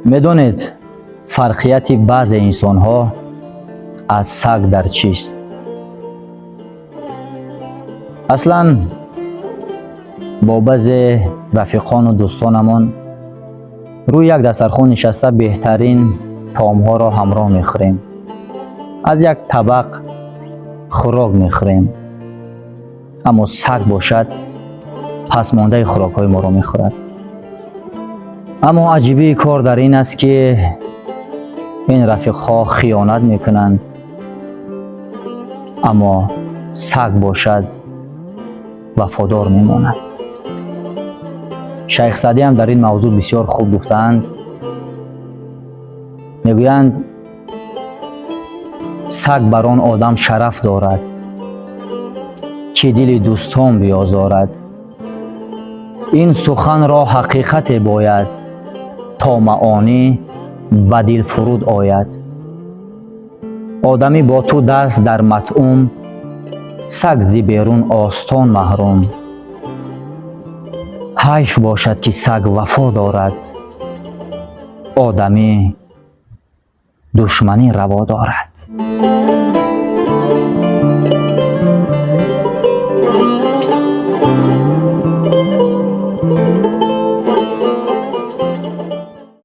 Медонед, фарқияти баъзе инсонҳо аз саг дар чист? Аслан бо баъзе рафиқону дӯстонамон рӯи як дастархон нишаста, беҳтарин таомҳоро ҳамроҳ мехӯрем, аз як табақ хӯрок мехӯрем, аммо саг бошад, пасмондаи хӯрокҳои моро мехӯрад. Аммо аҷибии кор дар ин аст, ки ин рафиқҳо хиёнат мекунанд, аммо саг бошад, вафодор мемонад. Шайх Саъдӣ ҳам дар ин мавзӯъ бисёр хуб гуфтаанд. Мегӯянд: саг бар он одам шараф дорад, ки дили дӯстон биозорад. Ин суханро ҳақиқате бояд, то маъонӣ ба дил фуруд ояд. Одамӣ бо ту даст дар матъум, саг зи берун остон маҳрум. Ҳайф бошад, ки саг вафо дорад, одамӣ душманӣ раво дорад.